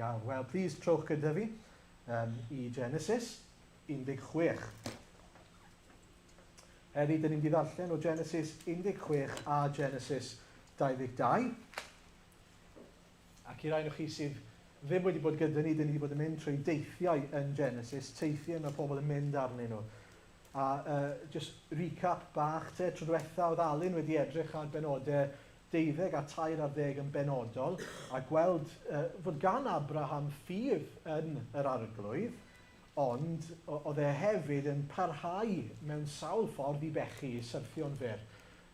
Iawn, wel, please trowch gyda fi um, i Genesis 16. Heddi, dyn ni'n mynd i ddarllen o Genesis 16 a Genesis 22. Ac i rai o chi sydd ddim wedi bod gyda ni, dyn ni wedi bod yn mynd trwy deithiau yn Genesis, teithiau mae pobl yn mynd arnyn nhw. A uh, just recap bach te, tro diwetha oedd Alun wedi edrych ar benodau deuddeg a tair ar ddeg yn benodol, a gweld uh, fod gan Abraham ffydd yn yr arglwydd, ond oedd e hefyd yn parhau mewn sawl ffordd i bechu, i syrthio'n fyr.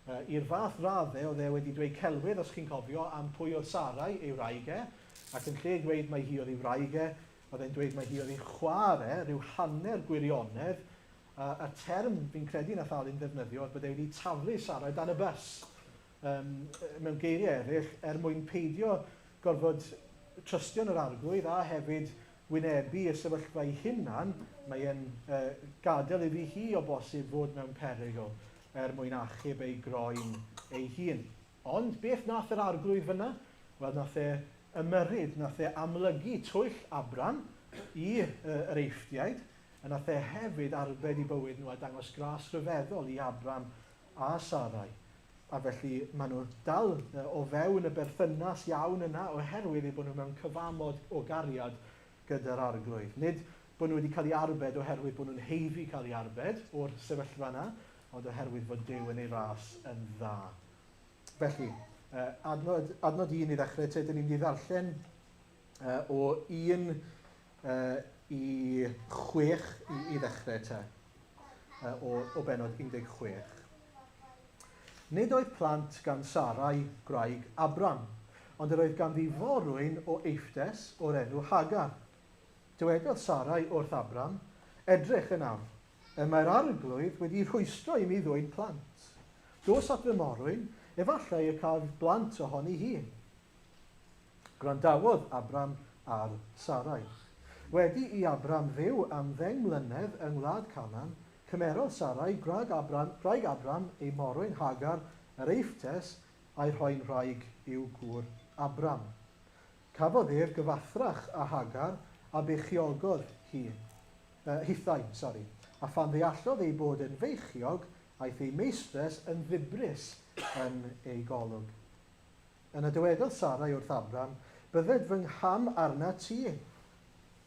Uh, I'r fath raddau oedd e wedi dweud celwydd, os chi'n cofio, am pwy oedd Sarai, ei wraig e, ac yn lle dweud mai hi oedd ei wraig e, Oedd e'n dweud mai hi oedd ei chwaer e, rhyw hanner gwirionedd, a, a'r term fi'n credu nath Alun ddefnyddio oedd bod e wedi taflu Sarai dan y bws, um, mewn geiriau eraill, er mwyn peidio gorfod trystio yn yr arglwydd a hefyd wynebu y sefyllfa ei hunan, mae e'n uh, gadael iddi hi o bosib fod mewn perygl er mwyn achub ei groen ei hun. Ond beth nath yr Arglwydd fynna? Wel, nath e ymyrryd, nath e amlygu twyll Abram i yr Eifftiaid, a nath e hefyd arbed eu bywyd nhw a dangos gras rhyfeddol i Abram a Sarai. A felly maen nhw dal o fewn y berthynas iawn yna oherwydd eu bod nhw mewn cyfamod o gariad gyda'r Arglwydd. Nid bod nhw wedi cael eu arbed oherwydd bod nhw'n haeddu cael eu arbed o'r sefyllfa yna, ond oherwydd fod Duw yn ei ras yn dda. Felly, uh, adnod, adnod un i ddechrau, te, dyn ni'n mynd i ddarllen uh, o 1 uh, i 6 i, i ddechrau te, uh, o, o benod 16. Nid oedd plant gan Sarai, gwraig Abram, ond yr oedd ganddi forwyn o Eifftes o'r enw Hagar. Dywedodd Sarai wrth Abram, Edrych yn awr, Y mae'r Arglwydd wedi rhwystro i mi ddwyn plant. Dos at fy morwyn, efallai y caf blant ohoni hi. Gwrandawodd Abram ar Sarai. Wedi i Abram fyw am ddeng mlynedd yng ngwlad Canaan, cymerodd Sarai, gwraig Abram, gwraig Abram, ei morwyn Hagar, yr Eifftes, a'i rhoi'n wraig i'w gŵr Abram. Cafodd ef gyfathrach â Hagar, a beichiogodd hi. Hithau, sori. A phan ddeallodd ei bod yn feichiog, aeth ei meistres yn ddibris yn ei golwg. Yna dywedodd Sarai wrth Abram, Bydded fy ngham arnat ti.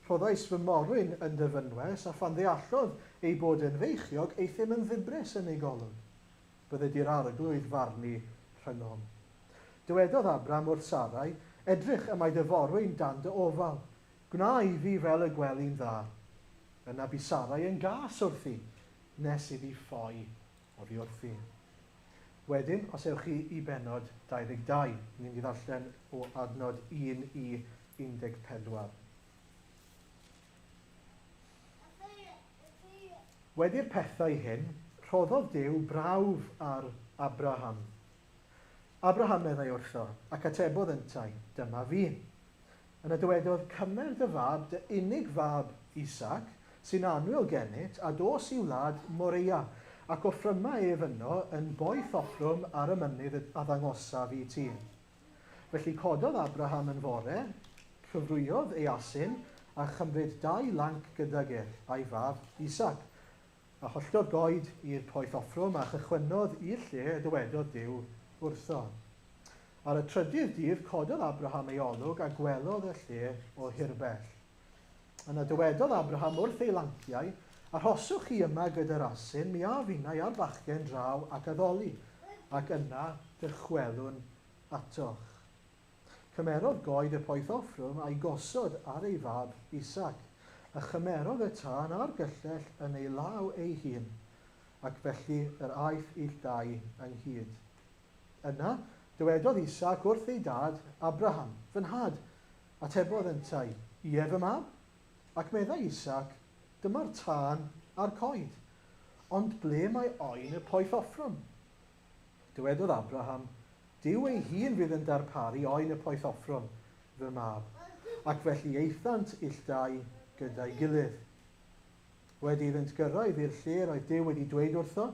Rhoddais fy morwyn yn dy fynwes, a phan ddeallodd ei bod yn feichiog, euthum yn ddibris yn ei golwg. Bydded i'r Arglwydd farnu rhyngom. Dywedodd Abram wrth Sarai, Edrych, y mae dy forwyn dan dy ofal. Gwna iddi fel y gweli'n dda. Yna bu Sarai yn gas wrthi, nes iddi ffoi oddi wrthi. Wedyn, os ewch chi i bennod 22, ni'n mynd i ddarllen o adnod 1 i 14. Wedi'r pethau hyn, rhoddodd Duw brawf ar Abraham. Abraham meddai wrtho, ac atebodd yntau, Dyma fi. Yna dywedodd, Cymer dy fab, dy unig fab, Isaac, sy'n annwyl gennyt, a dos i wlad Moreia, ac offryma ef yno yn boeth offrwm ar y mynydd a ddangosaf i ti. Felly cododd Abraham yn fore, cyfrwyodd ei asyn, a chymryd dau lanc gydag ef, a'i fab, Isaac. A holltodd goed i'r poeth offrwm, a chychwynnodd i'r lle y dywedodd Duw wrtho. Ar y trydydd dydd cododd Abraham ei olwg a gwelodd y lle o hirbell. Yna dywedodd Abraham wrth ei lanciau, Arhoswch chi yma gyda'r asyn, mi af innau a'r bachgen draw ac addoli, ac yna dychwelwn atoch. Cymerodd goed y poeth offrwm a'i gosod ar ei fab Isaac, a chymerodd y tân a'r gyllell yn ei law ei hun, ac felly yr aeth ill dau ynghyd. Yna, dywedodd Isaac wrth ei dad, Abraham, Fy nhad! Atebodd yntau, Ie, fy mab? Ac meddai Isaac, Dyma'r tân a'r coed, ond ble mae oen y poeth offrwm? Dywedodd Abraham, Duw ei hun fydd yn darparu oen y poeth offrwm, fy mab. Ac felly aethant ill dau gyda'i gilydd. Wedi iddynt gyrraedd i'r lle yr oedd Duw wedi dweud wrtho,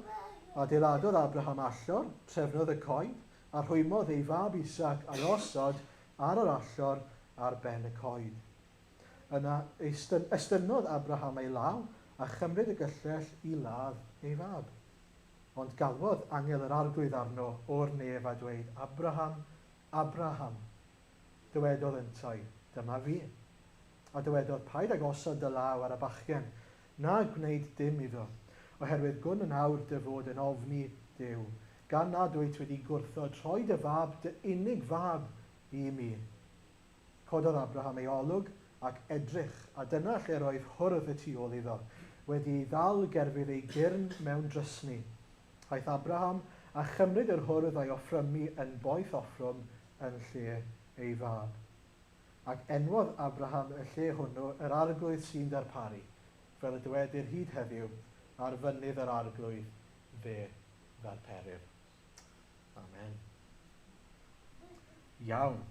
adeiladodd Abraham allor, trefnodd y coed, a rhwymodd ei fab Isaac a'i osod ar yr allor ar ben y coed. Yna estynnodd Abraham ei law a chymryd y gyllell i ladd ei fab. Ond galwodd angel yr Arglwydd arno o'r nef a dweud, Abraham, Abraham. Dywedodd yntau, Dyma fi. A dywedodd, Paid ag osod dy law ar y bachgen, na gwneud dim iddo, oherwydd gwn yn awr dy fod yn ofni Duw, gan nad wyt wedi gwrthod rhoi dy fab, dy unig fab, i mi. Cododd Abraham ei olwg ac edrych, a dyna lle roedd hwrdd y tu ôl iddo, wedi ei ddal gerfydd ei gyrn mewn drysni. Aeth Abraham a chymryd yr hwrdd a'i offrymu yn boeth offrwm yn lle ei fab. Ac enwodd Abraham y lle hwnnw yr Arglwydd sy'n darparu, fel y dywedir hyd heddiw, ar fynydd yr Arglwydd fe ddarperir. Amen. Iawn.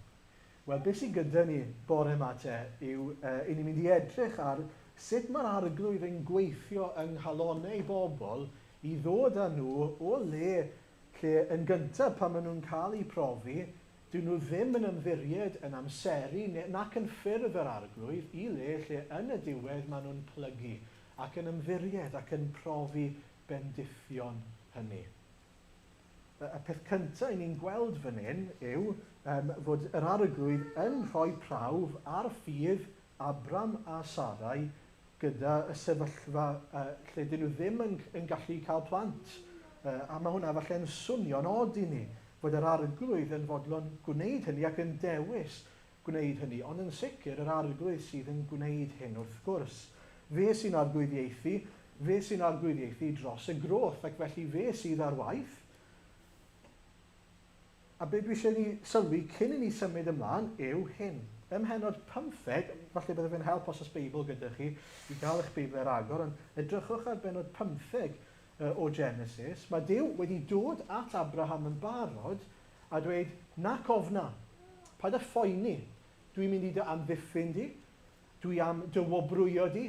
Wel, beth sydd gyda ni bore yma te yw i ni'n mynd i edrych ar sut mae'r Arglwydd yn gweithio yng nghalonnau bobl i ddod â nhw o le lle yn gyntaf pan maen nhw'n cael eu profi, dyn nhw ddim yn ymddiried yn amseru nac yn ffurf yr Arglwydd i le lle yn y diwedd maen nhw'n plygu ac yn ymddiried ac yn profi bendithion hynny. Y peth cyntaf i ni'n gweld fan hyn yw um, fod yr Arglwydd yn rhoi prawf ar ffydd Abram a Sarai gyda y sefyllfa uh, lle dyn nhw ddim yn, yn gallu cael plant. A mae hwnna falle'n swnio'n od i ni, fod yr Arglwydd yn fodlon gwneud hynny ac yn dewis gwneud hynny, ond yn sicr yr Arglwydd sydd yn gwneud hyn wrth gwrs. Fe sy'n arglwyddiaethu, fe sy'n arglwyddiaethu dros y groth, ac felly fe sydd ar waith. A be dwi eisiau ni sylwi cyn i ni symud ymlaen yw hyn. Ym mhennod pymtheg, falle bydde fe'n help os oes Beibl gyda chi i gael eich Beibl ar agor, ond edrychwch ar bennod pymtheg o Genesis. Mae Duw wedi dod at Abraham yn barod a dweud, nac ofna, paid â phoeni, dwi'n mynd i dy amddiffyn di, dwi am dy wobrwyo di.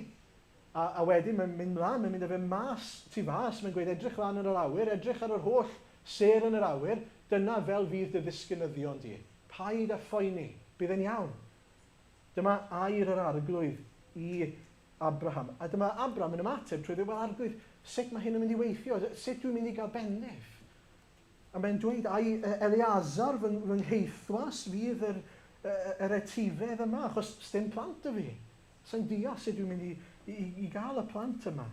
A, a wedyn mae'n mynd mlaen, mae'n mynd â fe mas, tu fas, mae'n gweud edrych lan yn yr awyr, edrych ar yr holl sêr yn yr awyr, dyna fel fydd dy ddisgynyddion di. Paid â phoeni, bydd e'n iawn. Dyma air yr Arglwydd i Abraham. A dyma Abraham yn ymateb trwy ddweud, wel Arglwydd, sut mae hyn yn mynd i weithio? Sut dwi'n mynd i gael bendith? A mae'n dweud, ai Eleazar fy, fy ngheithwas fydd yr, yr etifedd yma, achos sdim plant 'da fi. Sa'n deall sut dwi'n mynd i, i, i gael y plant yma.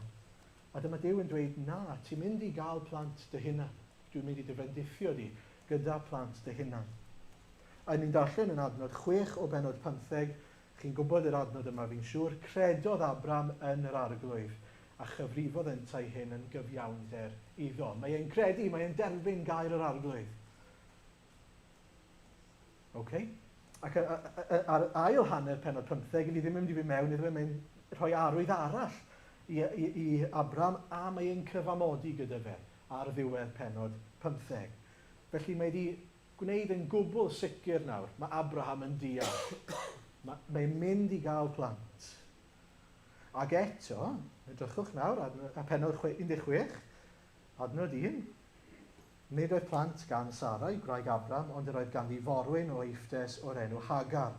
A dyma Duw yn dweud, na, ti'n mynd i gael plant dy hunan. Dwi'n mynd i dy fendithio di gyda plant dy hunan. A ni'n darllen yn adnod 6 o bennod 15, chi'n gwybod yr adnod yma fi'n siŵr, credodd Abram yn yr Arglwydd, a chyfrifodd yntau hyn yn gyfiawnder iddo. Mae e'n credu, mae e'n derbyn gair yr Arglwydd. OK? Ac ar ail hanner pennod 15, ni ddim yn mynd i fynd mewn iddo fe, mae'n rhoi arwydd arall i, i, i Abram a mae e'n cyfamodi gyda fe ar ddiwedd pennod 15. Felly mae wedi gwneud yn gwbl sicr nawr, mae Abraham yn deall. Mae, mae'n mynd i gael plant. Ac eto, edrychwch nawr ar pennod 16, adnod 1, Nid oedd plant gan Sarai, gwraig Abram, ond yr oedd ganddi forwyn o Eifftes o'r enw Hagar.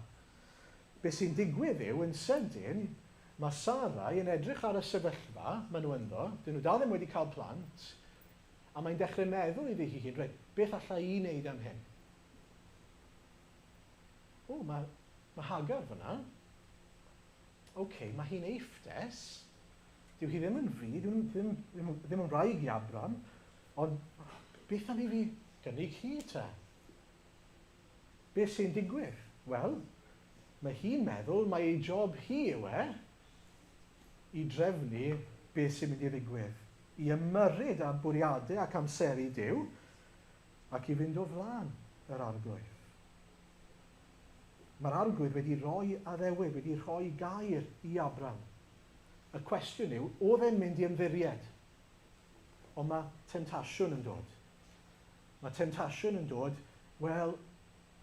Be sy'n digwydd yw, yn sydyn, mae Sarai yn edrych ar y sefyllfa maen nhw ynddo, dyn nhw dal ddim wedi cael plant, a mae'n dechrau meddwl iddi hi hun, reit, beth alla i wneud am hyn? O, mae, mae Hagar fyna. OK, mae hi'n Eifftes. Dyw hi ddim yn fi, ddim, ddim, ddim, ddim yn wraig i Abram, ond beth am i fi gynnig hi te? Beth sy'n digwydd? Wel, mae hi'n meddwl mai ei job hi yw e i drefnu beth sy'n mynd i ddigwydd, i ymyrryd â bwriadau ac amseru Duw, ac i fynd o flaen yr Arglwydd. Mae'r Arglwydd wedi rhoi addewid, wedi rhoi gair i Abram. Y cwestiwn yw, oedd e'n mynd i ymddiried? Ond mae temtasiwn yn dod. Mae temtasiwn yn dod, wel,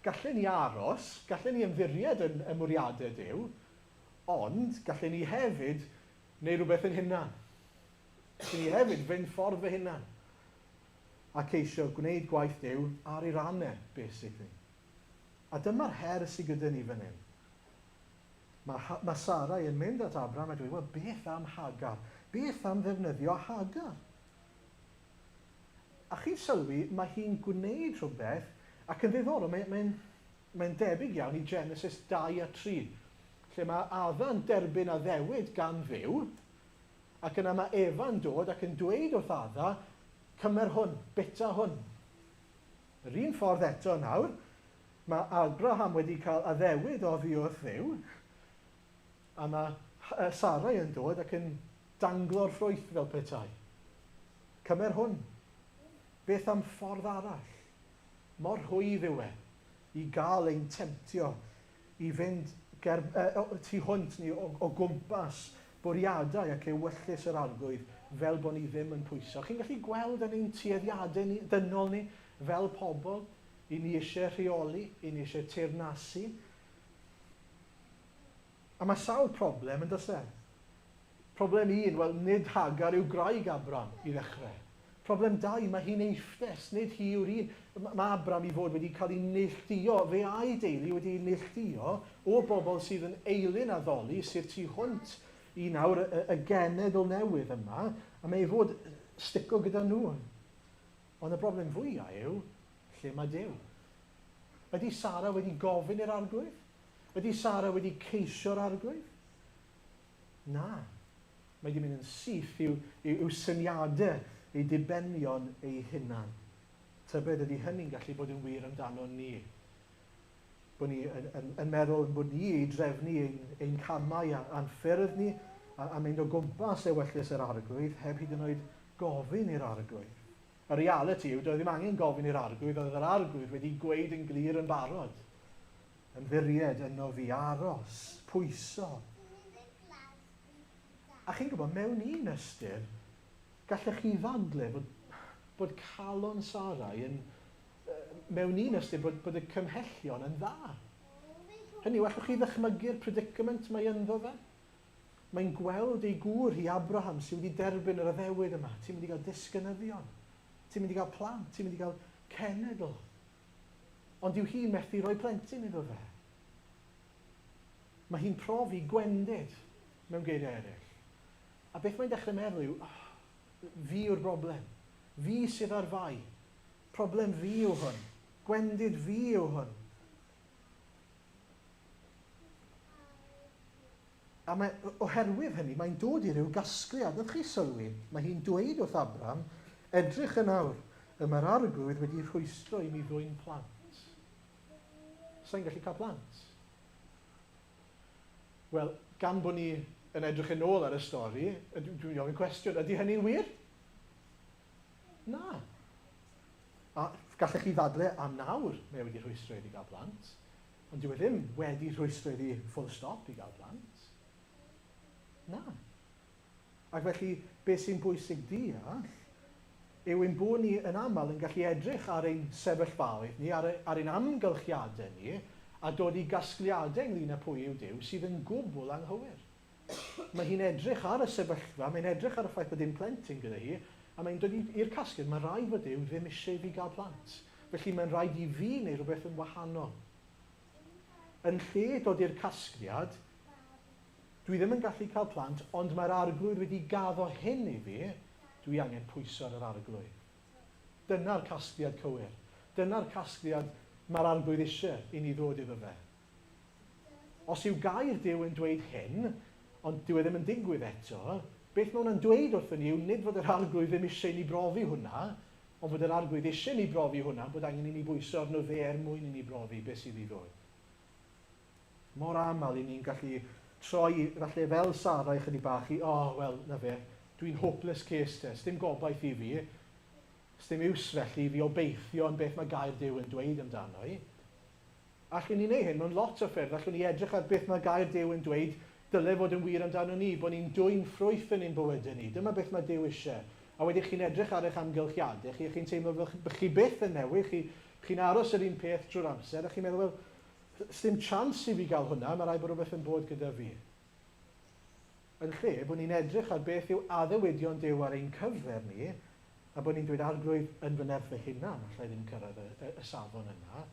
gallen ni aros, gallen ni ymddiried yn y mwriadau Duw, ond gallen ni hefyd wneud rhywbeth yn hunan. Gallen ni hefyd fynd ffordd fy hunan a ceisio gwneud gwaith Duw ar ei ran e, basically. A dyma'r her sydd gyda ni fan hyn. Mae, mae Sarai yn mynd at Abraham a dweud, wel, beth am Hagar? Beth am ddefnyddio Hagar? A chi'n sylwi, mae hi'n gwneud rhywbeth, ac yn ddiddorol, mae'n mae, mae debyg iawn i Genesis 2 a 3, lle mae Adda'n derbyn addewid gan Dduw, ac yna mae Efa'n dod ac yn dweud wrth Adda, cymer hwn, bita hwn. Yr un ffordd eto nawr, mae Abraham wedi cael addewid oddi wrth Dduw, a mae Sarai yn dod ac yn danglo'r ffrwyth fel petai. Cymer hwn. Beth am ffordd arall? Mor rhwydd yw e i gael ein temtio i fynd ger, tu hwnt ni o, o gwmpas bwriadau ac ewyllys yr Arglwydd fel bod ni ddim yn pwyso. Chi'n gallu gweld yn ein tueddiadau ni, dynol ni fel pobl, i ni eisiau rheoli, i ni eisiau teyrnasu. A mae sawl problem yn does e? Problem un, wel, nid Hagar yw gwraig Abram i ddechrau. Problem dau, mae hi'n Eifftes, nid hi yw'r un. Mae Abram i fod wedi cael ei neilltuo, fe a'i deulu wedi ei neilltuo o bobl sydd yn eilun addoli, sydd tu hwnt i nawr y, y genedl newydd yma, a mae ei fod stico gyda nhw. Ond y broblem fwyaf yw, lle mae Duw? Ydy Sara wedi gofyn i'r Arglwydd? Ydy Sara wedi ceisio'r Arglwydd? Na. Mae wedi mynd yn syth i'w, i'w, i'w syniadau, ei dibenion ei hunan. Tybed ydy hynny'n gallu bod yn wir amdano ni? Bod ni yn, yn, yn meddwl bod ni i drefnu ein, ein camau a'n ffyrdd ni a, a mynd o gwmpas ewyllys yr Arglwydd heb hyd yn oed gofyn i'r Arglwydd. Y realiti yw, doedd ddim angen gofyn i'r Arglwydd, oedd yr Arglwydd wedi gweud yn glir yn barod. Ymddiried yno fi, aros, pwyso. A chi'n gwybod, mewn un ystyr, gallech chi ddadle bod, bod calon Sarai yn, mewn un ystyr, bod, bod y cymhellion yn dda. Hynny yw, allwch chi ddychmygu'r predicament mae ynddo fe? Mae'n gweld ei gŵr hi, Abraham, sydd wedi derbyn yr addewid yma. Ti'n mynd i gael disgynyddion. Ti'n mynd i gael plant. Ti'n mynd i gael cenedl. Ond dyw hi'n methu rhoi plentyn iddo fe. Mae hi'n profi gwendid, mewn geiriau eraill. A beth mae'n dechrau meddwl yw, oh, fi yw'r broblem. Fi sydd ar fai. Problem fi yw hwn. Gwendid fi yw hwn. A mae, oherwydd hynny, mae'n dod i ryw gasgliad. Wnaethoch chi sylwi, mae hi'n dweud wrth Abram, edrych yn awr, y mae'r Arglwydd wedi rhwystro i mi ddwyn plant. Sa'n gallu cael plant. Wel, gan bod ni yn edrych yn ôl ar y stori, dwi'n gofyn cwestiwn, ydy hynny'n wir? Na. A gallech chi ddadle am nawr, mae e wedi rhwystro iddi gael plant. Ond dyw e ddim wedi rhwystro iddi full stop i gael plant. Na. Ac felly, beth sy'n bwysig deall yw ein bod ni yn aml yn gallu edrych ar ein sefyllfaoedd ni, ar, ar ein amgylchiadau ni, a dod i gasgliadau ynglyn â pwy yw Duw sydd yn gwbl anghywir. Mae hi'n edrych ar y sefyllfa, mae'n edrych ar y ffaith bod dim plentyn gyda hi, a mae'n dod i'r casgliad, mae rhaid fod Duw ddim eisiau i fi gael plant. Felly mae'n rhaid i fi wneud rhywbeth yn wahanol. Yn lle dod i'r casgliad, dwi ddim yn gallu cael plant, ond mae'r Arglwydd wedi gaddo hyn i fi, dwi angen pwyso ar yr Arglwydd. Dyna'r casgliad cywir. Dyna'r casgliad mae'r Arglwydd eisiau i ni ddod iddo fe. Os yw gair Duw yn dweud hyn, ond dyw e ddim yn digwydd eto, beth mae hwnna'n dweud wrthon ni yw nid fod yr Arglwydd ddim eisiau i ni brofi hwnna, ond fod yr Arglwydd eisiau ni brofi hwnna, bod angen i ni bwyso arno fe er mwyn i ni brofi beth sydd i ddod. Mor aml i ni'n gallu troi, falle fel Sara ychydig bach i, oh, wel, na fe, dwi'n hopeless case te, sdim gobaith i fi, sdim iws felly i fi obeithio yn beth mae gair Duw yn dweud amdano i. Allwn ni wneud hyn mewn lot o ffyrdd. Allwn ni edrych ar beth mae gair Duw yn dweud dyle fod yn wir amdano ni, bod ni'n dwyn ffrwyth yn ein bywydau ni. Dyma beth mae Duw eisiau. A wedyn chi'n edrych ar eich amgylchiadau chi, a chi'n teimlo fel chi byth yn newid, chi, chi'n aros yr un peth drwy'r amser, a chi'n meddwl, wel, sdim chance i fi gael hwnna, mae rhaid bod rhywbeth yn bod gyda fi. Yn lle bod ni'n edrych ar beth yw addewidion Duw ar ein cyfer ni, a bod ni'n dweud, Arglwydd, yn fy nerth fy hunan, allai ddim cyrraedd y, y, y safon yna,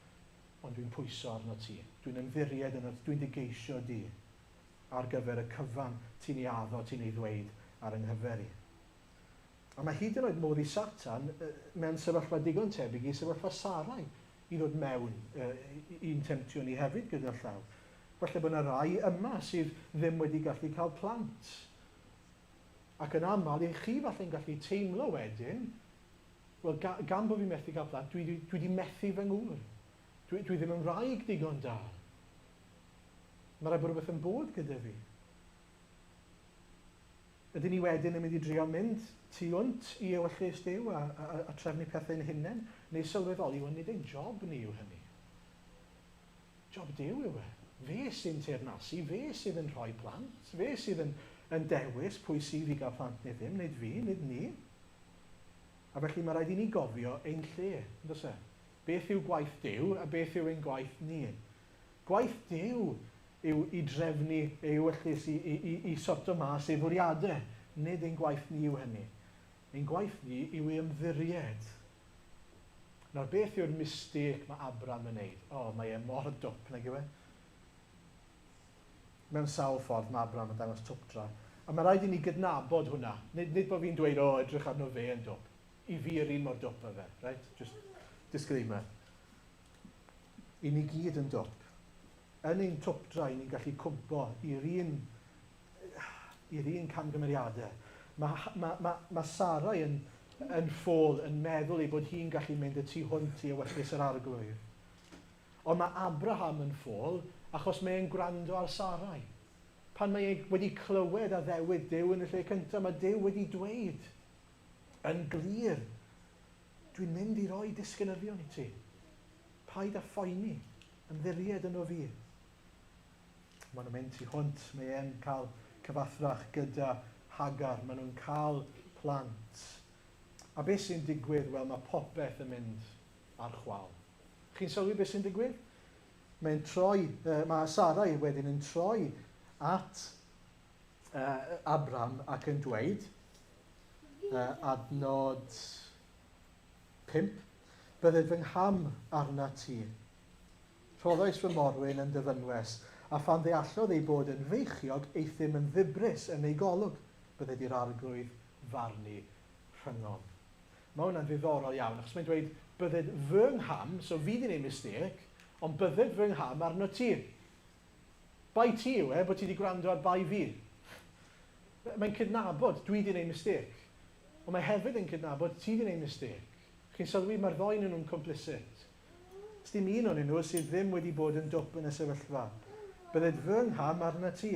ond dwi'n pwyso arno ti. Dwi'n ymddiried yno ti, dwi'n dy geisio di. ar gyfer y cyfan ti'n ei addo, ti'n ei ddweud ar yng nghyfer i. A mae hyd yn oed modd i Satan, mewn sefyllfa digon tebyg i sefyllfa Sarai, i ddod mewn i'n temtio ni hefyd gyda llaw. Falle bod yna rai yma sydd ddim wedi gallu cael plant. Ac yn aml, i chi falle'n gallu teimlo wedyn, wel, ga, gan bod fi'n methu cael plant, dwi, dwi, dwi wedi methu fy ngŵr. Dwi, dwi ddim yn wraig digon da. Mae rhaid bod rhywbeth yn bod gyda fi. Ydyn ni wedyn yn mynd i drio mynd tu hwnt i ewyllys Duw a, a, a trefnu pethau'n hunain, neu sylweddoli, wel, nid ein job ni yw hynny. Job Duw yw e. Fe sy'n teyrnasu, fe sydd yn rhoi plant, fe sydd yn, yn dewis pwy sydd i gael plant neu ddim, nid fi, nid ni. A felly mae rhaid i ni gofio ein lle, yn does e? Beth yw gwaith Duw a beth yw ein gwaith ni? Gwaith Duw yw i drefnu ei ewyllys, i, i, i, i sorto mas ei fwriadau. Nid ein gwaith ni yw hynny. Ein gwaith ni yw i ymddiried. Nawr, beth yw'r mistake mae Abram yn neud? O, oh, mae e mor dwp, nag yw e? Mewn sawl ffordd mae Abram yn dangos twpdra. A mae rhaid i ni gydnabod hwnna. Nid, nid bod fi'n dweud, o, oh, edrych arno fe yn dwp. I fi yr un mor dwp â fe, right? Just disclaimer. I ni gyd yn dwp. Yn ein twpdra, i ni'n gallu cwmpo i'r un, i'r un camgymeriadau. Mae, mae, mae, mae Sarai yn, yn ffôl, yn meddwl ei bod hi'n gallu mynd y tu hwnt i ewyllys yr arglwydd. Ond mae Abraham yn ffôl achos mae e'n gwrando ar Sarai. Pan mae e wedi clywed addewid Duw yn y lle cyntaf, mae Duw wedi dweud yn glir, Dwi'n mynd i roi disgynyddion i ti. Paid â phoeni, ymddiried yno fi. Maen nhw'n mynd tu hwnt, mae e'n cael cyfathrach gyda Hagar, maen nhw'n cael plant. A beth sy'n digwydd? Wel, mae popeth yn mynd ar chwal. Chi'n sylwi beth sy'n digwydd? Mae'n troi, mae Sarai wedyn yn troi at Abram ac yn dweud, adnod 5, Bydded fy ngham arnat ti. Rhoddais fy morwyn yn dy fynwes, a phan ddeallodd ei bod yn feichiog, euthum yn ddibris yn ei golwg, bydded i'r Arglwydd farnu rhyngom. Mae hwnna'n ddiddorol iawn, achos mae'n dweud, bydded fy ngham, so fi di wneud mistake, ond bydded fy ngham arno ti. Bai ti yw e, bod ti 'di gwrando ar bai fi. Mae'n cydnabod, dwi 'di neud mistêc. Ond mae hefyd yn cydnabod, ti 'di neud mistêc. Chi'n sylwi, mae'r ddou 'nyn nhw'n complicit. Sdim un o'nyn nhw sydd ddim wedi bod yn dwp yn y sefyllfa. Bydded fy ngham arnat ti.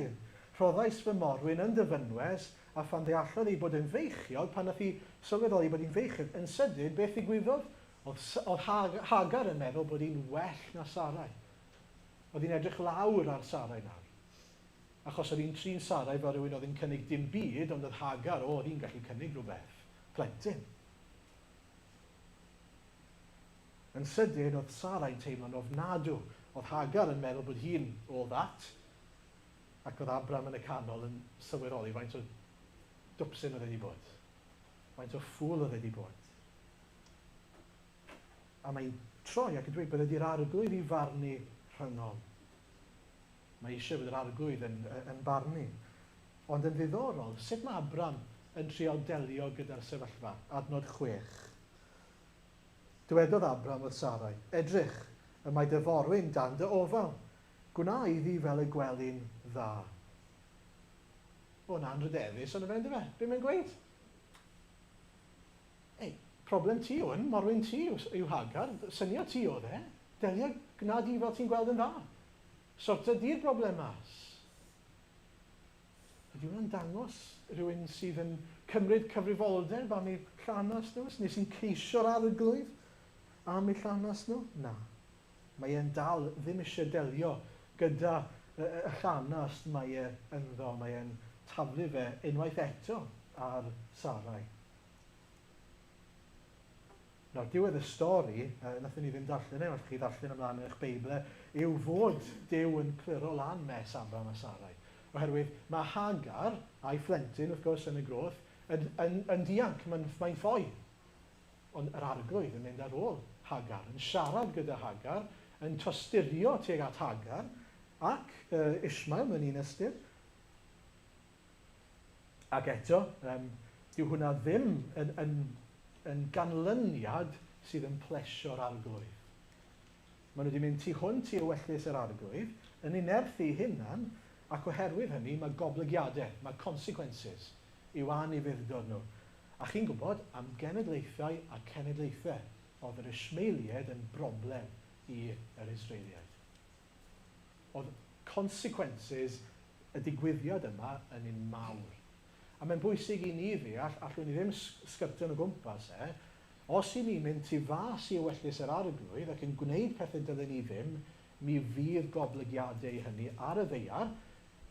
Rhoddais fy morwyn yn dy fynwes, a phan ddeallodd ei bod yn feichiog, pan nath hi sylweddoli bod hi'n feichiog, yn sydyn, beth ddigwyddodd? Oedd, oedd Hagar yn meddwl bod hi'n well na Sarai. Oedd hi'n edrych lawr ar Sarai nawr. Achos oedd hi'n trin Sarai fel rhywun oedd yn cynnig dim byd, ond oedd Hagar, o, oedd hi'n gallu cynnig rhywbeth. Plentyn. Yn sydyn, oedd Sarai'n teimlo'n ofnadw. Oedd Hagar yn meddwl bod hi'n all that. Ac oedd Abram yn y canol yn sylweddoli faint o dwpsyn oedd wedi bod. Faint o ffŵl oedd wedi bod. A mae'n troi ac yn dweud, bydded i'r arglwydd i farnu rhyngom. Mae eisiau bod yr arglwydd yn, yn barnu. Ond yn ddiddorol, sut mae Abram yn trial delio gyda'r sefyllfa? Adnod 6. Dywedodd Abram wrth Sarai, Edrych, y mae dy forwyn dan dy ofal. Gwna iddi fel y gweli'n dda. O, na, anrhydeddus, ond y fe, yndyfe? Be mae'n gweud? Ei, problem ti yw hwn, morwyn ti yw, yw Hagar, syniad ti oedd e. Delia, gwna di fel ti'n gweld yn dda. Sorta di'r broblem mas. Ydy hwnna'n dangos rhywun sydd yn cymryd cyfrifoldeb am eu llanas nhw, neu sy'n ceisio'r arglwydd am eu llanas nhw? Na. Mae e'n dal ddim eisiau delio gyda y llanas mae e ynddo. Mae e'n taflu fe unwaith eto ar Sarai. Nawr, diwedd y stori, uh, nathon ni ddim darllen e, allwch chi ddarllen ymlaen yn eich Beibl, yw fod Duw yn cliro lan mes Abraham a Sarai. Oherwydd mae Hagar, a'i phlentyn, wrth gwrs, yn y groth, yn, yn, yn dianc, mae'n mae ffoi. Ond yr arglwydd yn mynd ar ôl Hagar, yn siarad gyda Hagar, yn tosturio tuag at Hagar, ac uh, Ishmael mewn un ystyr. Ac eto, um, dyw hwnna ddim yn, yn, yn ganlyniad sydd yn plesio'r arglwydd. Maen nhw wedi mynd tu hwnt i ewyllys yr arglwydd, yn ei nerth ei hunan, ac oherwydd hynny mae goblygiadau, mae consequences i'w anufudd-dod nhw. A chi'n gwybod, am genedlaethau a cenedlaethau, oedd yr Ishmaeliaid yn broblem i yr Israeliaid. Oedd consequences y digwyddiad yma yn un mawr. A mae'n bwysig i ni ddeall, allwn ni ddim sgyrtio'n o gwmpas e, os i ni'n mynd tu fas i ewyllys yr arglwydd ac yn gwneud pethau dylen ni ddim, mi fydd goblygiadau i hynny ar y ddaear.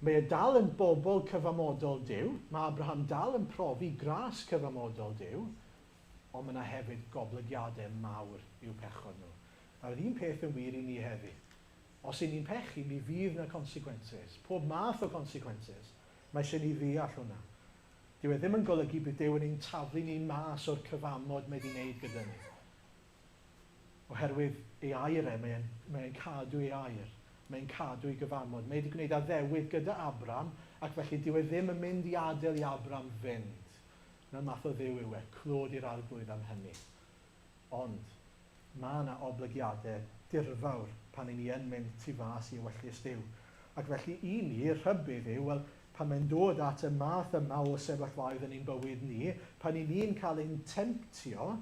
Mae e dal yn bobl cyfamodol Duw, mae Abraham dal yn profi gras cyfamodol Duw, ond mae yna hefyd goblygiadau mawr i'w pechod nhw. A'r un peth yn wir i ni heddi. Os 'y ni'n pechu, mi fydd 'na consequences. Pob math o consequences. Mae eisiau ni ddeall hwnna. Dyw e ddim yn golygu bydd Duw yn ein taflu ni mas o'r cyfamod mae wedi wneud gyda ni. Oherwydd ei air e, mae e'n mae e'n cadw ei air. Mae'n cadw ei gyfamod. Mae wedi gwneud addewid gyda Abram, ac felly dyw e ddim yn mynd i adael i Abram fynd. Na'r math o Dduw yw e, clod i'r arglwydd am hynny. Ond, mae yna oblygiadau dirfawr pan 'y ni yn mynd tu fas i ewyllys Duw. Ac felly i ni, rhybudd yw, wel, pan mae'n dod at y math yma o sefyllfaoedd yn ein bywyd ni, pan 'y ni'n cael ein temtio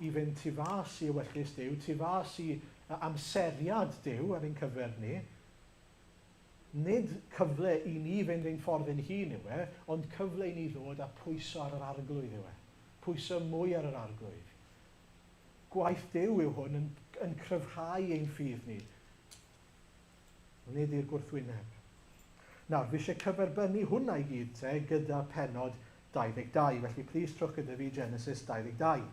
i fynd tu fas i ewyllys Duw, tu fas i amseriad Duw ar ein cyfer ni, nid cyfle i ni fynd ein ffordd ein hun yw e, ond cyfle i ni ddod a pwyso ar yr arglwydd yw e. Pwyso mwy ar yr arglwydd. Gwaith Duw yw hwn yn, yn cryfhau ein ffydd ni. Nid i'r gwrthwyneb. Nawr, fi eisiau cyferbynnu hwnna i gyd te gyda penod 22, felly plis trwch gyda fi Genesis 22.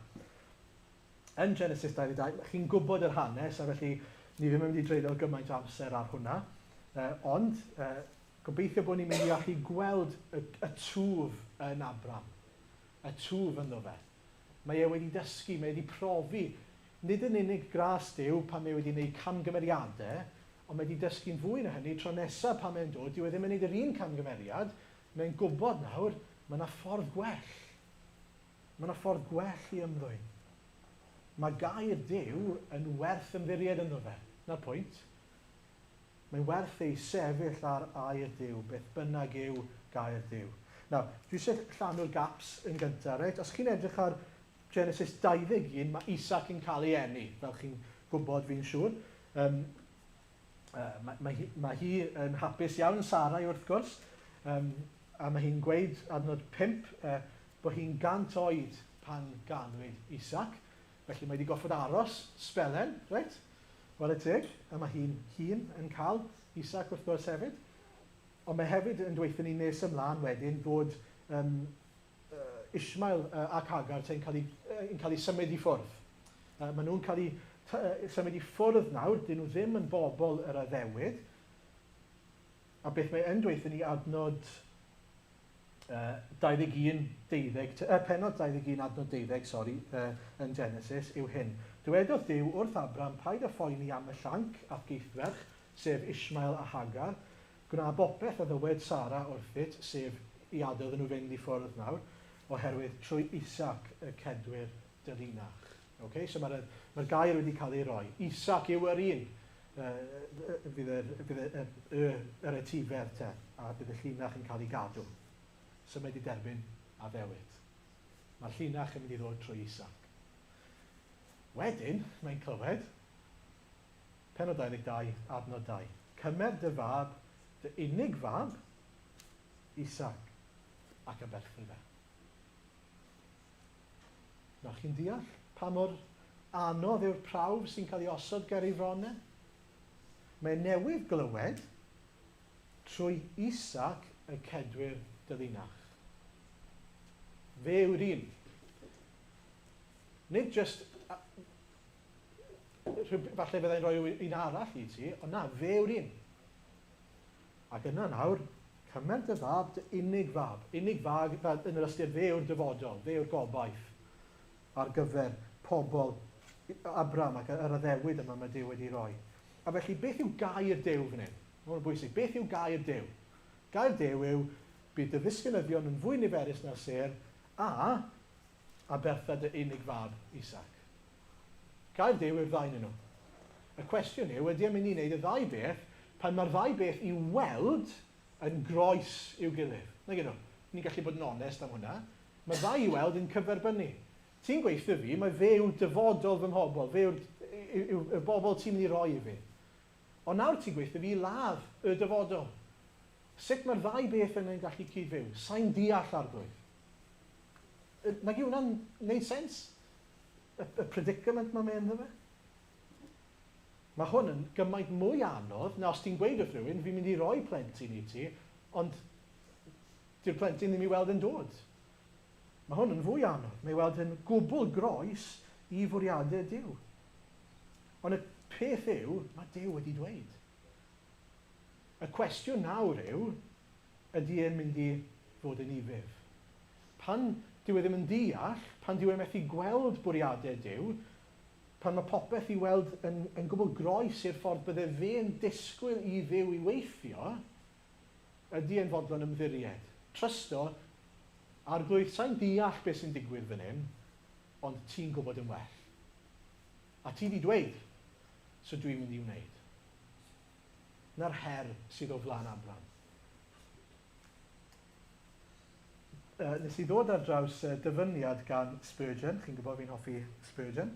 Yn Genesis 22, chi'n gwybod yr hanes, a felly ni ddim yn mynd i dreulio gymaint o amser ar hwnna. Ond, gobeithio bod ni'n mynd i allu gweld y, y twf yn Abram. Y twf ynddo fe. Mae e wedi dysgu, mae e wedi profi, nid yn unig gras Duw pan mae e wedi gwneud camgymeriadau, ond mae wedi dysgu'n fwy na hynny, tro nesaf pan mae'n dod, dyw e ddim yn gwneud yr un camgymeriad, mae'n gwybod nawr, mae yna ffordd gwell. Mae yna ffordd gwell i ymddwyn. Mae gair Duw yn werth ymddiried ynddo fe. Na'r pwynt. Mae'n werth ei sefyll ar air Duw, beth bynnag yw gair Duw. Nawr, dwi eisiau llanw'r gaps yn gyntaf, reit? Os chi'n edrych ar Genesis 21, mae Isaac yn cael ei eni, fel chi'n gwybod fi'n siŵr. Um, mae, mae, hi, mae hi yn hapus iawn, Sarai wrth gwrs, um, a mae hi'n gweud adnod 5 bod hi'n gant oed pan ganwyd Isaac. Felly mae wedi goffod aros sbelen, reit? Whare teg, a mae hi'n hun yn cael Isaac wrth gwrs hefyd. Ond mae hefyd yn dweutho ni nes ymlaen wedyn fod um, Ishmael ac Hagar yn cael, ei, yn cael ei symud i ffwrdd. Maen nhw'n cael eu symud i ffwrdd nawr, dyn nhw ddim yn bobl yr addewid. A beth mae yn dweutho ni adnod 21, deuddeg, pennod 21 adnod deuddeg, sori, yn Genesis, yw hyn. Dywedodd Duw wrth Abram, paid â phoeni am y llanc a'th geithferch, sef Ishmael a Hagar. Gwna bopeth a ddywed Sara wrthyt, sef i adael iddyn nhw fynd i ffwrdd nawr, oherwydd trwy Isaac y cedwir dy linach. Okay? So mae'r mae gair wedi cael ei roi. Isaac yw yr un fydd yr, fydd y, y, yr etifedd te, a bydd y llinach yn cael ei gadw. So mae wedi derbyn addewid. Mae'r llinach yn mynd i ddod trwy Isaac. Wedyn, mae'n clywed, penod 22, adnod 2. Cymer dy fab, dy unig fab, Isaac, ac aberthu fe. Nawr chi'n deall pa mor anodd yw'r prawf sy'n cael ei osod ger ei fron e? Mae newydd glywed trwy Isaac y cedwir dy linach. Fe yw'r un. Nid just falle fyddai'n rhoi un arall i ti, ond na, fe yw'r un. Ac yna nawr, cymer dy fab, dy unig fab. Unig fab, fel yn yr ystyr fe yw'r dyfodol, fe yw'r gobaith ar gyfer pobl Abram ac yr addewid yma mae Duw wedi roi. A felly, beth yw gair Duw fan hyn? Mae hwn yn bwysig. Beth yw gair Duw? Gair Duw yw, Bydd dy ddisgynyddion yn fwy niferus na'r sêr, a abertha dy unig fab, Isaac. Gair Duw yw'r ddau nhw. Y cwestiwn yw, ydy e'n mynd i wneud y ddau beth pan mae'r ddau beth i weld yn groes i'w gilydd? Nag ydyn nhw? Ni'n gallu bod yn onest am hwnna. Mae'r ddau i weld yn cyferbynnu. Ti'n gweithio fi, mae fe yw dyfodol fy mhobl, fe yw'r yw, y bobl ti'n mynd i roi i fi. Ond nawr ti'n gweithio fi i ladd y dyfodol. Sut mae'r ddau beth yna'n gallu cyd-fyw? Sa'n deall, Arglwydd. Nag yw hwnna'n neud sens? Y, y predicament mae fe ynddo fe? Mae hwn yn gymaint mwy anodd na os ti'n gweud wrth rhywun, fi'n mynd i roi plentyn i ti, ond dyw'r plentyn ddim i weld yn dod. Mae hwn yn fwy anodd. Mae i weld yn gwbl groes i fwriadau Duw. Ond y peth yw, mae Duw wedi dweud. Y cwestiwn nawr yw, ydy e'n mynd i fod yn ufudd? Pan dyw e ddim yn deall, pan dyw e methu gweld bwriadau Duw, pan mae popeth i weld yn, yn gwbl groes i'r ffordd bydde fe'n disgwyl i Dduw i weithio, ydy e'n fodlon ymddiried? Trysto, Arglwydd, sa'n deall beth sy'n digwydd fan hyn, ond ti'n gwybod yn well. A ti 'di dweud, so dwi'n mynd i wneud. 'Na'r her sydd o flaen Abram. Uh, nes i ddod ar draws uh, dyfyniad gan Spurgeon. Chi'n gwybod fi'n hoffi Spurgeon.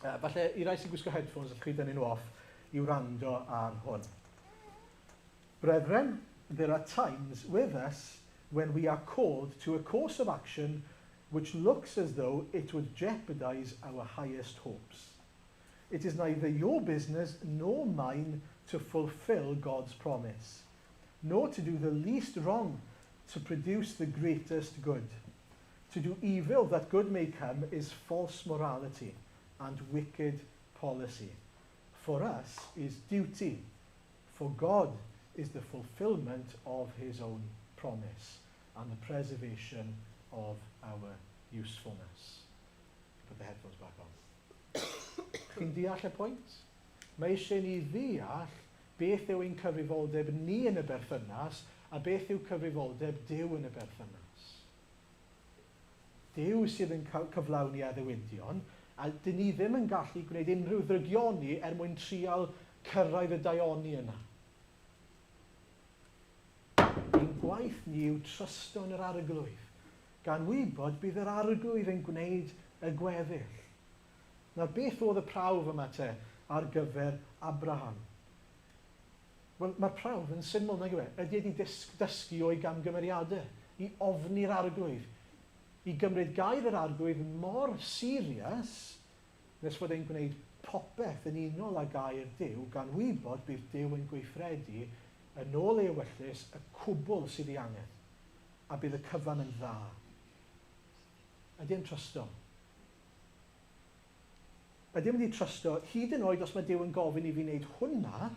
Uh, falle i rai sy'n gwisgo headphones, allwch chi dynnu nhw off i wrando ar hwn. Brethren, there are times with us when we are called to a course of action which looks as though it would jeopardize our highest hopes. It is neither your business nor mine to fulfill God's promise, nor to do the least wrong to produce the greatest good. To do evil that good may come is false morality and wicked policy. For us is duty, for God is the fulfillment of his own promise and the preservation of our usefulness. Put the headphones back on. Chi'n deall y pwynt? Mae eisiau ni ddeall beth yw ein cyfrifoldeb ni yn y berthynas a beth yw cyfrifoldeb Duw yn y berthynas. Duw sydd yn cyflawni addewidion, a dyn ni ddim yn gallu gwneud unrhyw ddrygioni er mwyn trial cyrraedd y daioni yna. Ein gwaith ni yw trysto yn yr Arglwydd, gan wybod bydd yr Arglwydd yn gwneud y gweddill. Nawr, beth oedd y prawf yma te ar gyfer Abraham? Wel, mae'r prawf yn syml, nag yw e? Ydy wedi dysgu o'i gamgymeriadau, i ofni'r Arglwydd, i gymryd gair yr Arglwydd mor serious nes fod e'n gwneud popeth yn unol â gair Duw, gan wybod bydd Duw yn gweithredu yn ôl ei ewyllys y cwbl sydd ei angen, a bydd y cyfan yn dda. Ydy e'n trysto? Ydy e'n mynd i trysto, hyd yn oed os mae Duw yn gofyn i fi wneud hwnna,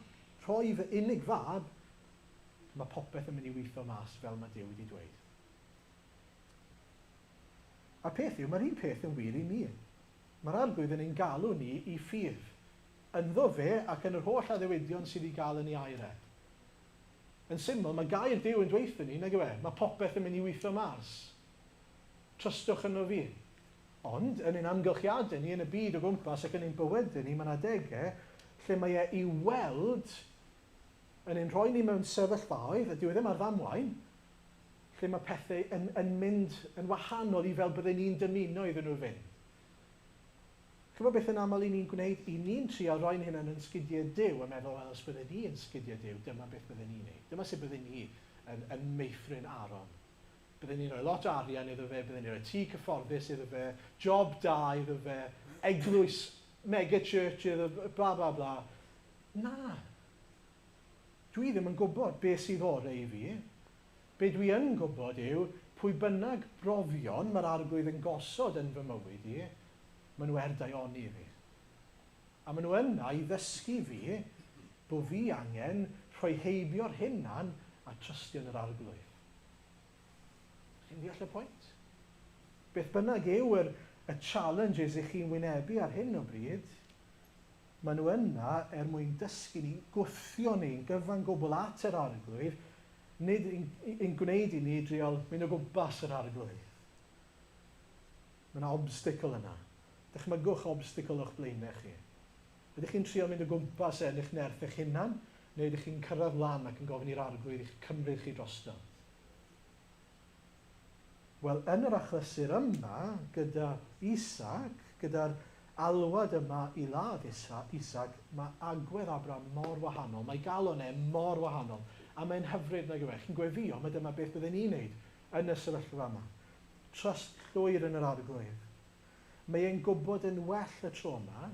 rhoi fy unig fab, mae popeth yn mynd i weithio mas fel mae Duw wedi dweud. A'r peth yw, mae'r un peth yn wir i ni. Mae'r Arglwydd yn ein galw ni i ffydd. Ynddo fe ac yn yr holl addewidion sydd i gael yn ei air e. Yn syml, mae gair Duw yn dweutho ni, nag yw e? Mae popeth yn mynd i weithio mas. Trystwch yno fi. Ond, yn ein amgylchiadau ni, yn y byd o gwmpas ac yn ein bywydau ni, mae yna adegau lle mae e i weld yn ein rhoi ni mewn sefyllfaoedd, a dyw e ddim ar ddamwain, lle mae pethau yn, yn mynd yn wahanol i fel bydden ni'n dymuno iddyn nhw fynd. Chymod beth yn aml i ni'n gwneud? I ni'n trial roi'n hunain yn sgidiau Duw a meddwl, wel, os bydden ni yn sgidiau Duw, dyma beth bydden ni'n neud. Dyma sut bydden ni yn, yn meithrin Aaron. Bydden ni'n rhoi lot o arian iddo fe, bydden ni'n rhoi tŷ cyfforddus iddo fe, job da iddo fe, eglwys, mega church iddo fe, bla bla bla. Na. Dwi ddim yn gwybod beth sydd orau i fi. Be dwi yn gwybod yw, pwy bynnag brofion mae'r Arglwydd yn gosod yn fy mywyd i, maen nhw er daioni i fi. A maen nhw yna i ddysgu fi bod fi angen rhoi heibio'r hunan a trystio yn yr Arglwydd. Chi'n deall y pwynt? Beth bynnag yw yr, y challenges i chi'n wynebu ar hyn o bryd, maen nhw yna er mwyn dysgu ni, gwthio ni'n gyfan gwbl at yr Arglwydd. Nid yn gwneud i ni drial mynd o gwmpas yr Arglwydd. Mae yna obstacle yna. Dychmygwch obstacle o'ch blaenau chi. Ydych chi'n trial mynd o gwmpas e yn eich nerth eich hunan, neu ydych chi'n cyrraedd lan ac yn gofyn i'r Arglwydd i'ch cymryd chi drosto? Wel, yn yr achlysur yma, gyda Isaac, gyda'r alwad yma i ladd Isaac, mae agwedd Abraham mor wahanol, mae galon e mor wahanol, a mae'n hyfryd nag yw e? Chi'n gweddio, mae dyma beth bydden ni'n neud yn y sefyllfa yma. Trust llwyr yn yr Arglwydd. Mae e'n gwybod yn well y tro yma,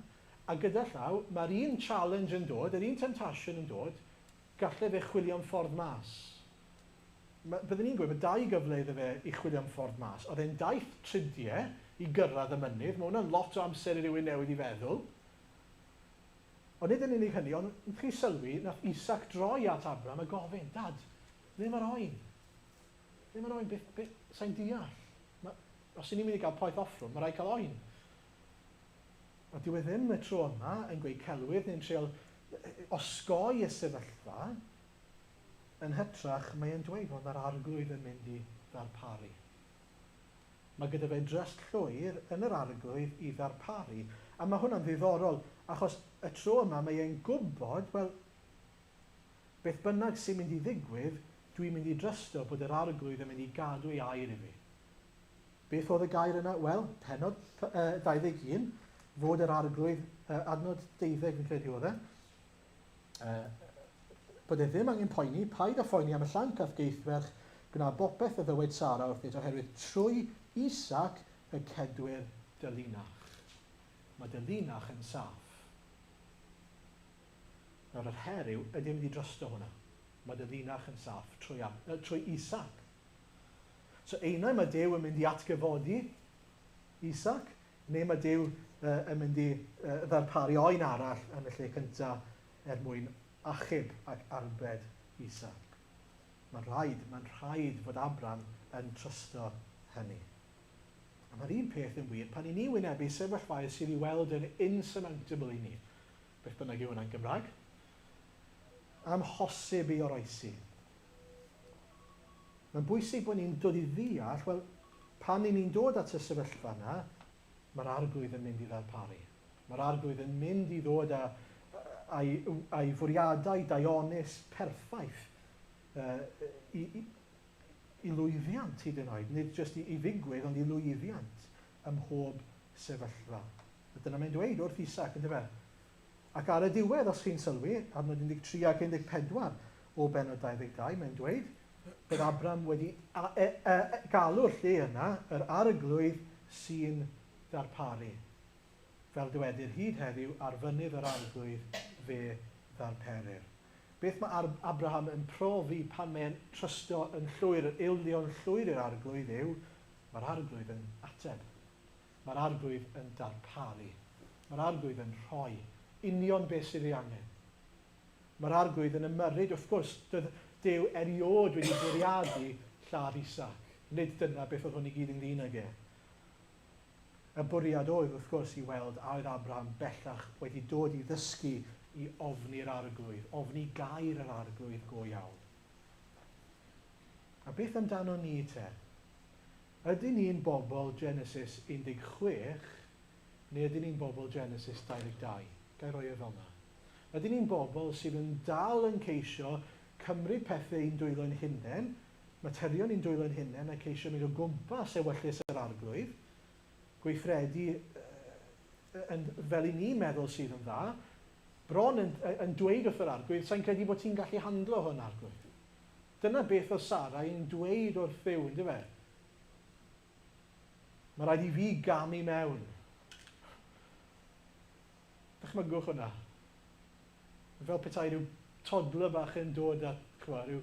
a gyda llaw, mae'r un challenge yn dod, yr un temptation yn dod, galle fe chwilio am ffordd mas. Byddwn ni'n gweud bod dau gyfle iddo fe i chwilio am ffordd mas. Oedd e'n daith tridiau i gyrraedd y mynydd, mae hwnna'n lot o amser i rywun newid i feddwl. Ond nid yn unig hynny, ond chi sylwi, nath Isaac droi at Abraham a gofyn, "Dad, le mae'r oen? Le mae'r oen? Beth, beth, sa'n deall. Ma, os y'n ni'n mynd i gael poeth offrwm, mae rhaid cael oen." A dyw e ddim y tro yma yn gweud celwydd neu'n treial osgoi y sefyllfa. Yn hytrach, mae e'n dweud, wel, mae'r Arglwydd yn mynd i ddarparu. Mae gyda fe dryst llwyr yn yr Arglwydd i ddarparu. A mae hwnna'n ddiddorol, achos y tro yma mae e'n gwybod, wel, beth bynnag sy'n mynd i ddigwydd, dwi'n mynd i drysto bod yr Arglwydd yn mynd i gadw ei air i fi. Beth oedd y gair yna? Wel, pennod 21, fod yr Arglwydd, adnod 12 fi'n credu oedd e, bod e ddim angen poeni, paid â phoeni am y llanc a'th geithferch, gwna bopeth a ddywed Sara wrthyt, oherwydd trwy Isaac y cedwir dy linach. Mae dy linach yn saff. Nawr yr her yw, ydy e'n mynd i drysto hwnna? Mae dy linach yn saff trwy, trwy Isaac. So einau mae Duw yn mynd i atgyfodi Isaac, neu mae Duw yn mynd i ddarparu oen arall yn y lle cyntaf er mwyn achub ac arbed Isaac. Mae'n rhaid, mae'n rhaid fod Abram yn trysto hynny. A mae'r un peth yn wir pan i ni wynebu sefyllfaoedd sydd i weld yn insurmountable i ni, beth bynnag yw hwnna'n Gymraeg, amhosib i oroesi. Mae'n bwysig bod ni'n dod i ddeall, wel, pan 'y ni'n dod at y sefyllfa yna, mae'r Arglwydd yn mynd i ddarparu. Mae'r Arglwydd yn mynd i ddod â, a'i, a'i fwriadau daionus perffaith i, i, i lwyddiant hyd yn oed, nid jyst i, i ddigwydd, ond i lwyddiant ym mhob sefyllfa. A dyna mae'n dweud wrth Isaac, yndyfe? Ac ar y diwedd, os chi'n sylwi, adnod 13 ac 14 o bennod 22, mae'n dweud bod Abram wedi e, e, e, galw'r lle yna yr Arglwydd sy'n darparu. Fel dywedir hyd heddiw, ar fynydd yr Arglwydd fe ddarperir. Beth mae Abraham yn profi pan mae'n trysto yn llwyr, yn ildio'n llwyr i'r Arglwydd yw, mae'r Arglwydd yn ateb. Mae'r Arglwydd yn darparu. Mae'r Arglwydd yn rhoi union beth sydd ei angen. Mae'r Arglwydd yn ymyrryd, wrth gwrs, doedd Duw erioed wedi bwriadu lladd Isaac. Nid dyna beth oedd hwn i gyd ynglyn ag e. Y bwriad oedd, wrth gwrs, i weld a oedd Abraham bellach wedi dod i ddysgu i ofni'r Arglwydd, ofni gair yr Arglwydd go iawn. A beth amdano ni te? Ydyn ni'n bobl Genesis 16 neu ydyn ni'n bobl Genesis 22? Ga i roi e fel 'na? Ydyn ni'n bobl sydd yn dal yn ceisio cymryd pethau i'n dwylo'n hunain, materion i'n dwylo'n hunain a ceisio mynd o gwmpas ewyllys yr Arglwydd, gweithredu yn, fel i ni'n meddwl sydd yn dda, bron yn, yn dweud wrth yr Arglwydd, sa'n credu bod ti'n gallu handlo hwn, Arglwydd. Dyna beth oedd Sarai yn dweud wrth Dduw, yndyfe? Mae rhaid i fi gamu mewn. Dychmygwch hwnna. Fel petai rhyw toddler bach yn dod at, chwa, rhyw,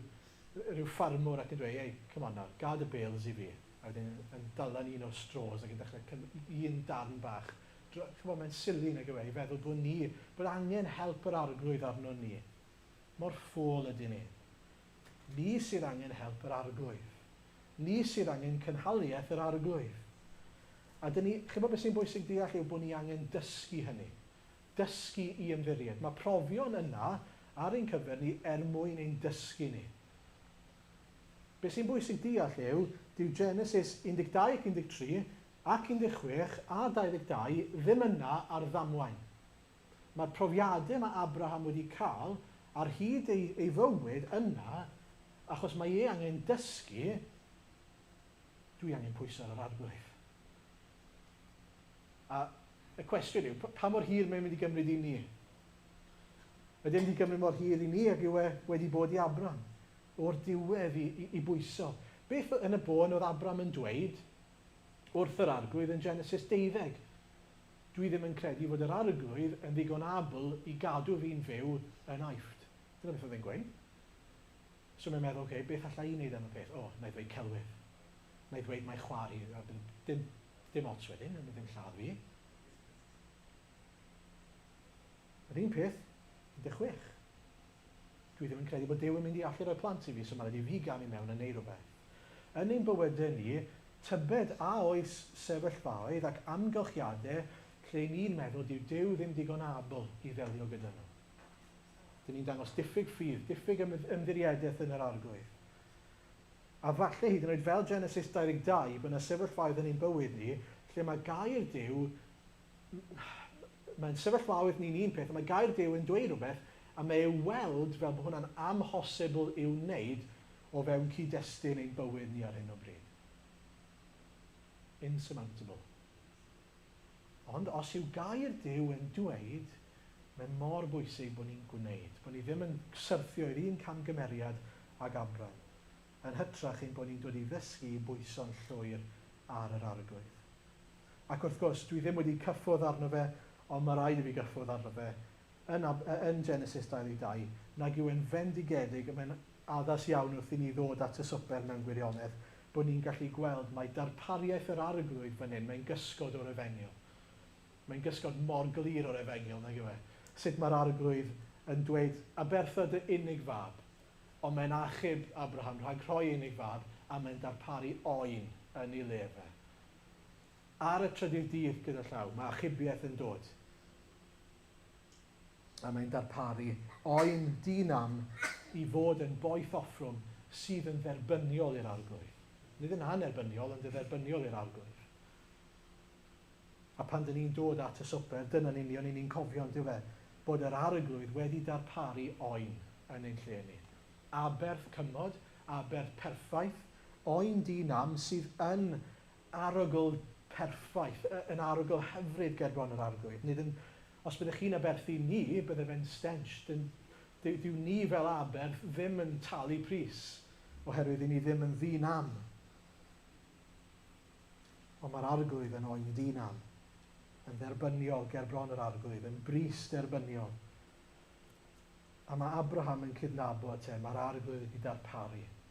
rhyw ffarmwr ac yn dweud, "Hey, come on nawr, gad y bales i fi." A wedyn yn dalan un o'r straws ac yn dechrau un darn bach. Chwa, mae'n silly nag yw e, i feddwl bod ni, bod angen help yr Arglwydd arno ni. Mor ffôl ydyn ni. Ni sydd angen help yr Arglwydd. Ni sydd angen cynhaliaeth yr Arglwydd. A dyn ni, chibod beth sy'n bwysig deall yw bod ni angen dysgu hynny. Dysgu i ymddiried. Mae profion yna ar ein cyfer ni er mwyn ein dysgu ni. Be sy'n bwysig deall yw, dyw Genesis 12 ac 13 ac 16 a 22 ddim yna ar ddamwain. Mae'r profiadau mae Abraham wedi cael ar hyd ei, ei fywyd yna achos mae e angen dysgu, dwi angen pwyso ar yr Arglwydd. A y cwestiwn yw, pa mor hir mae'n mynd i gymryd i ni? Ydy e'n mynd i gymryd mor hir i ni ag yw e wedi bod i Abram? O'r diwedd i, i, i bwyso. Beth yn y bôn oedd Abram yn dweud wrth yr Arglwydd yn Genesis 12? Dwi ddim yn credu fod yr Arglwydd yn ddigon abl i gadw fi'n fyw yn Aifft. Dyna beth oedd e'n gweud. So mae'n meddwl, oce, okay, beth alla i wneud am y peth? O, na i ddweud celwydd. Na i ddweud mai chwar i, dim, dim ots wedyn, yn ddim lladd fi. Yr un peth, 16. Dwi ddim yn credu bod Duw yn mynd i allu rhoi plant i fi, so mae'n rhaid i fi gamu mewn a neud rhywbeth. Yn ein bywydau ni, tybed a oes sefyllfaoedd ac amgylchiadau lle ni'n meddwl dyw Duw ddim digon abl i ddelio gyda nhw. Dyn ni'n dangos diffyg ffydd, diffyg ymddiriedaeth yn yr Arglwydd. A falle hyd yn oed fel Genesis 22, bod yna sefyllfaoedd yn ein bywyd ni lle mae gair Duw, mae'n sefyllfaoedd ni'n un peth, a mae gair Duw yn dweud rhywbeth, a mae ei weld fel bod hwnna'n amhosibl i'w wneud o fewn cyd-destun ein bywyd ni ar hyn o bryd. Insurmountable. Ond os yw gair Duw yn dweud, mae mor bwysig bod ni'n gwneud, bod ni ddim yn syrthio i'r un camgymeriad ag Abram. Yn hytrach ein bod ni'n dod i ddysgu i bwyso'n llwyr ar yr Arglwydd. Ac wrth gwrs, dwi ddim wedi cyffwrdd arno fe, ond mae rhaid i fi gyffwrdd arno fe yn, yn Genesis 22, nag yw e'n fendigedig, mae'n addas iawn wrth i ni ddod at y swper mewn gwirionedd, bod ni'n gallu gweld mai darpariaeth yr Arglwydd fan hyn, mae'n gysgod o'r Efengyl. Mae'n gysgod mor glir o'r Efengyl, nag yw e? Sut mae'r Arglwydd yn dweud, abertha dy unig fab, ond mae'n achub Abraham rhag rhoi unig fab, a mae'n darparu oen yn ei le fe. Ar y trydydd dydd gyda llaw, mae achubiaeth yn dod. A mae'n darparu oen di-nam i fod yn boeth offrwm sydd yn dderbyniol i'r Arglwydd. Nid yn annerbyniol, ond yn dderbyniol i'r Arglwydd. A pan dyn ni'n dod at y swper, dyna'n union i ni'n cofio, on'd yw e? Bod yr Arglwydd wedi darparu oen yn ein lle ni. Aberth cymod, aberth perffaith, oen di-nam sydd yn arogl perffaith, yn arogl hyfryd ger bron yr Arglwydd. Nid yn, os byddech chi'n aberthu ni, bydde fe'n stench. Dyn, dyw ni fel aberth ddim yn talu pris, oherwydd i ni ddim yn ddi-nam. Ond mae'r Arglwydd yn oen di-nam, yn dderbyniol ger bron yr Arglwydd, yn bris derbyniol. A mae Abraham yn cydnabod te, mae'r Arglwydd wedi darparu.